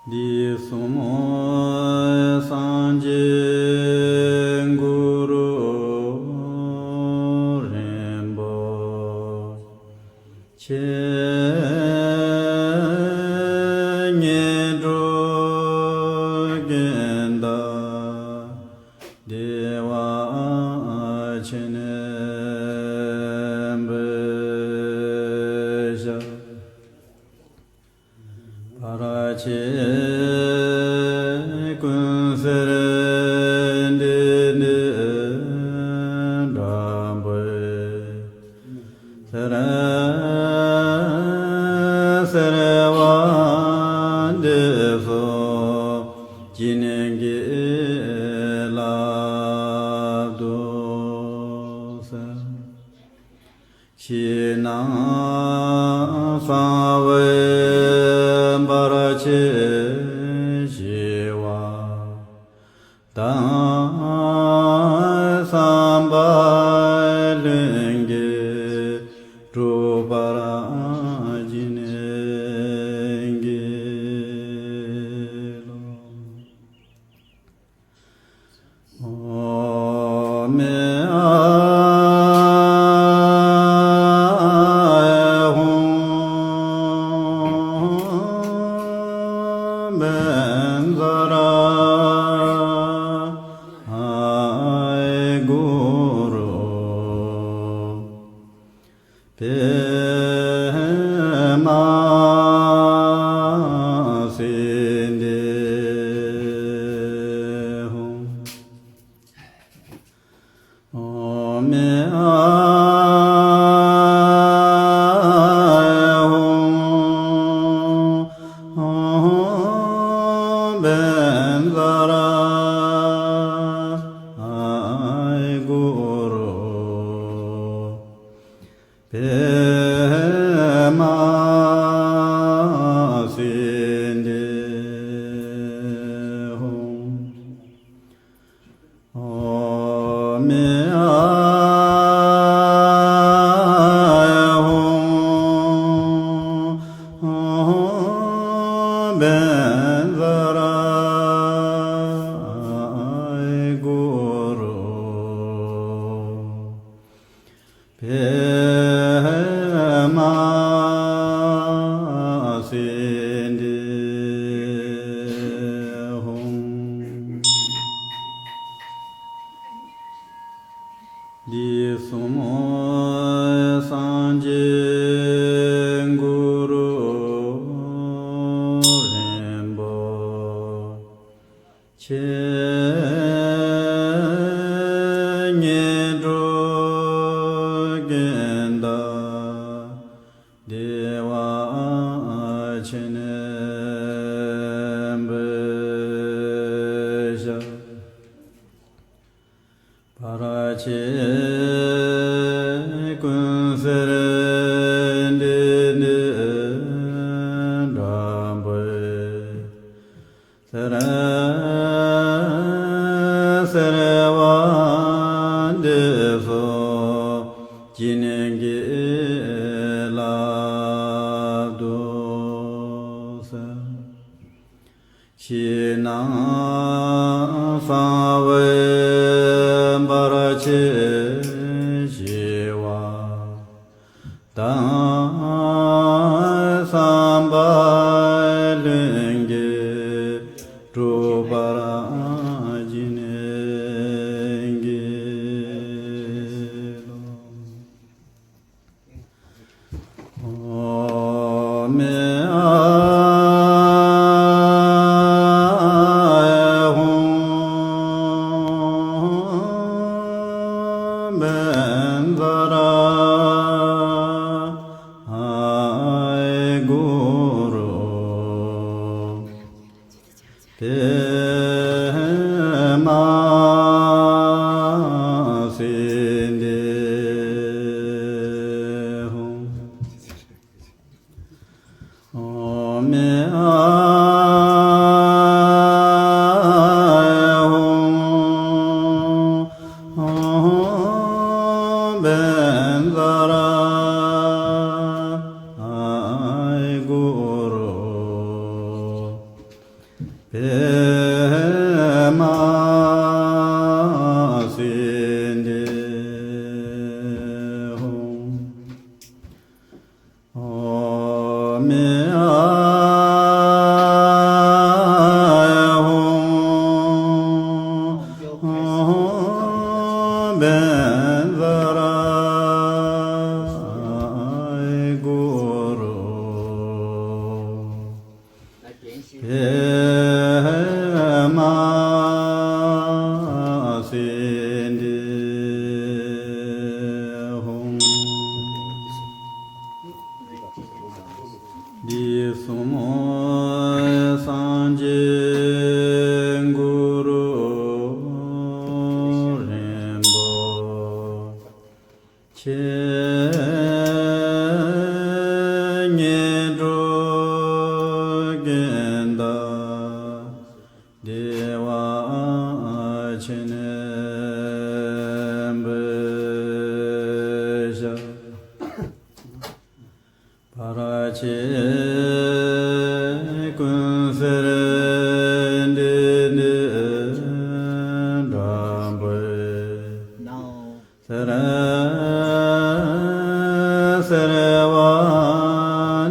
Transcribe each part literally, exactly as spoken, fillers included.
འདི་གསུམ་སངས་རྒྱས་གུ་རུ་རིན་པོ་ཆེ། ཆེ་ཉིད་སྒྲུབ་ཀྱིན་བདག་བདེ་བ་ཆེན་པོར་གཤེགས། བར་ཆད་ཀུན་སེལ་འབྲས་ནི་འབྲང་བུ་ཟེར། སེལ་བ་འདི་སོགས་ཇི་སྙེད་ཀྱིས་བསླབ་ཏུ་གསོལ། ཕྱི་ནང་གསང་བའི་བར་ཆད་ཞི་བ་དང་། བསམ་པ་ལྷུན་གྱིས་གྲུབ་པར་བགྱིད་ནས་དགེ་སློང་། ཨོ་མི་ཨ་ཧོ། བཛྲ་ཨ་ཧེ་གུ་རུ། པདྨ་སིདྡྷི་ཧཱུྃ། ཨོ་མི་ཨ་ཧོ། བཛྲ་ཨ་ཧེ་གུ་རུ། པདྨ་སིདྡྷི་ཧཱུྃ། ཨོ་མི་ཨ་ཧོ། བཛྲ་ཨ་ཧེ་གུ་རུ། པདྨ་སིདྡྷི་ཧཱུྃ། འདི་གསུམ་སངས་རྒྱས་གུ་རུ་རིན་པོ་ཆེ། ཆེ་ཉིད་སྒྲུབ་ཀྱིན་བདག་བདེ་བ་ཆེན་པོར་གཤེགས། བར་ཆད་ཀུན་སེལ་འབྲས་ནི་འབྲང་བུ་ཟེར། སེལ་བ་འདི་སོགས་ཇི་སྙེད་ཀྱིས་བསླབ་ཏུ་གསོལ། ཕྱི་ནང་གསང་བའི་བར་ཆད་ཞི་བ་དང་། བསམ་པ་ལྷུན་གྱིས་གྲུབ་པར་བགྱིད་ནས་དགེ་སློང་། ཨོ་མི་ཨ་ཧོ། བཛྲ་ཨ་ཧེ་གུ་རུ། པདྨ་སིདྡྷི་ཧཱུྃ། ཨོ་མི་ཨ་ཧོ། བཛྲ་ཨ་ཧེ་གུ་རུ། ཨོ་མི་ཨ་ཧོ། བཛྲ་གུ་རུ། པདྨ་སིདྡྷི་ཧཱུྃ། དུས་གསུམ་སངས་རྒྱས་གུ་རུ་རིན་པོ་ཆེ། ཆེ་ཉིད་སྒྲུབ་ཀྱིན་བདག་བདེ་བ་ཆེན་པོའི་ཞབས། བར་ཆད་ཀུན་སེལ་འབྲས་ནི་དྲག་པོའི། སེར་སེར་བ་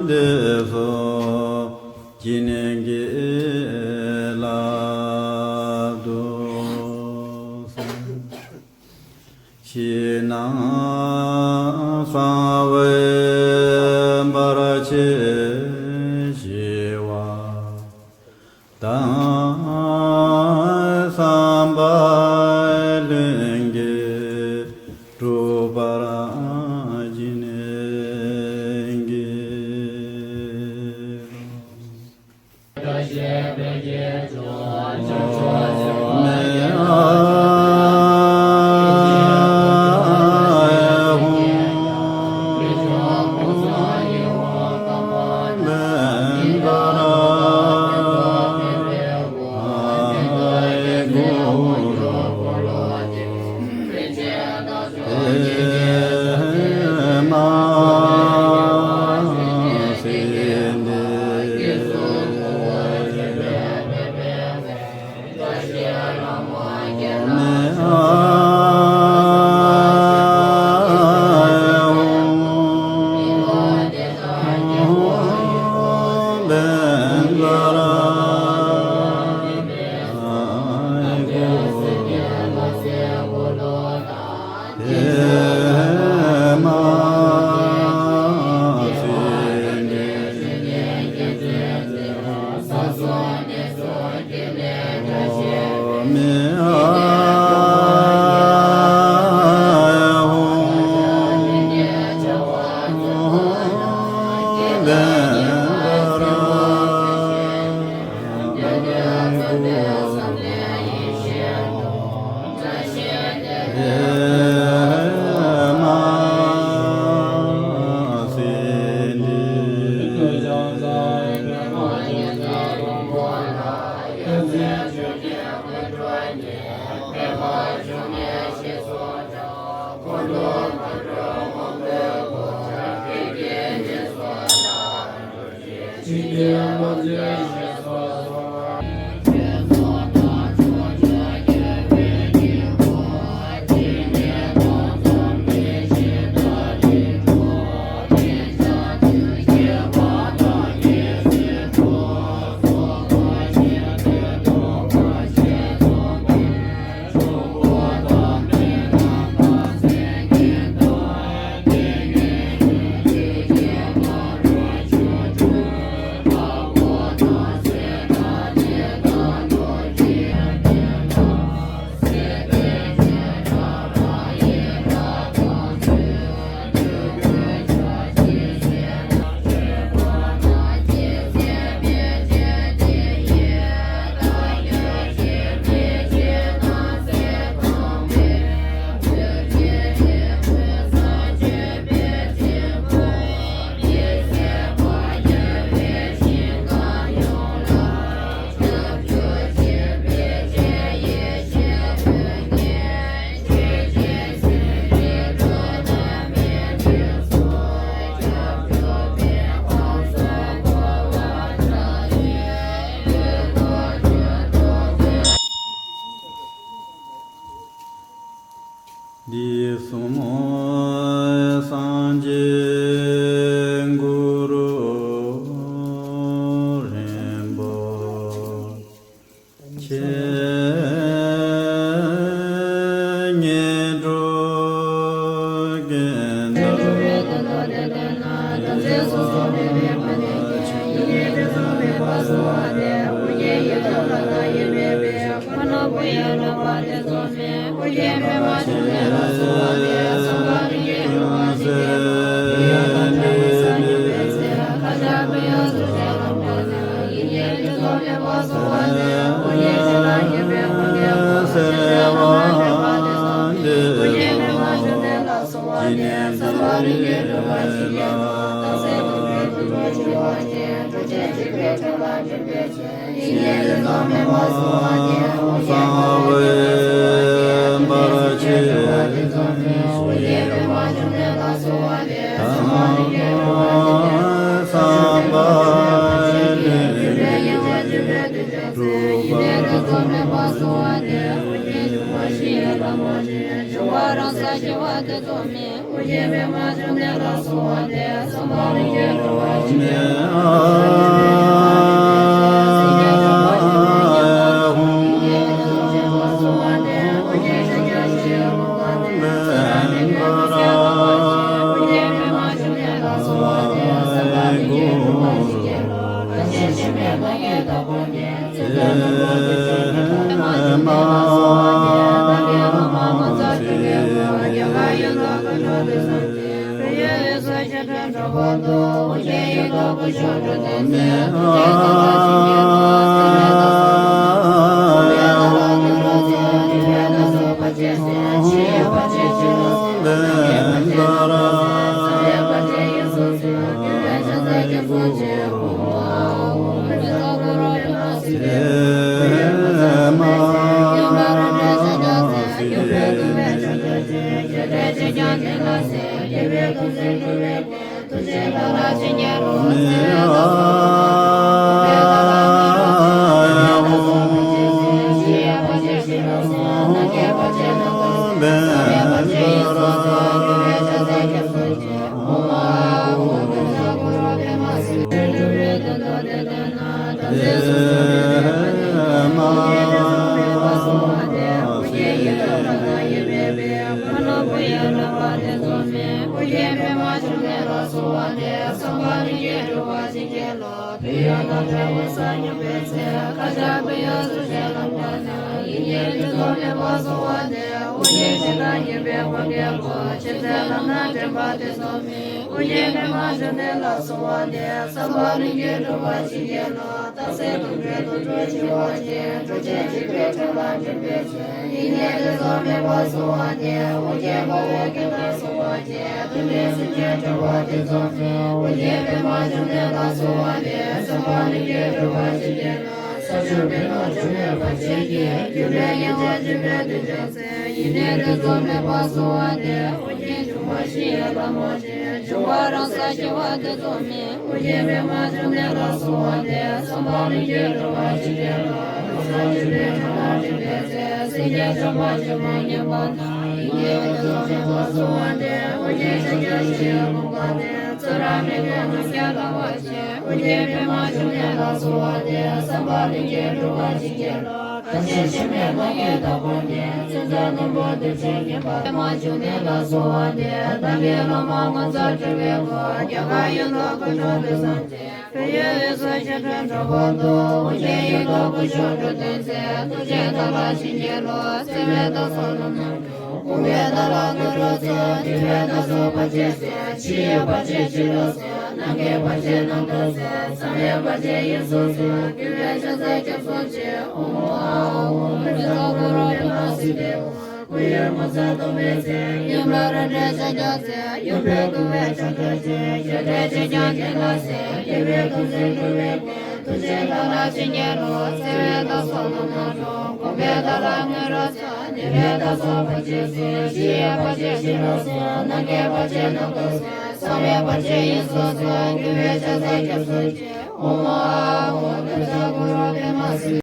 འདི་སོགས་ཀྱི་ནི་དགེ་ལགས་སོ། ཕྱི་ནང་གསང་བའི་བར་ཆད་ཞི་བ་དང་། བསམ་པ་ལྷུན་གྱིས་གྲུབ་པར་བགྱི་ནས་དགེ།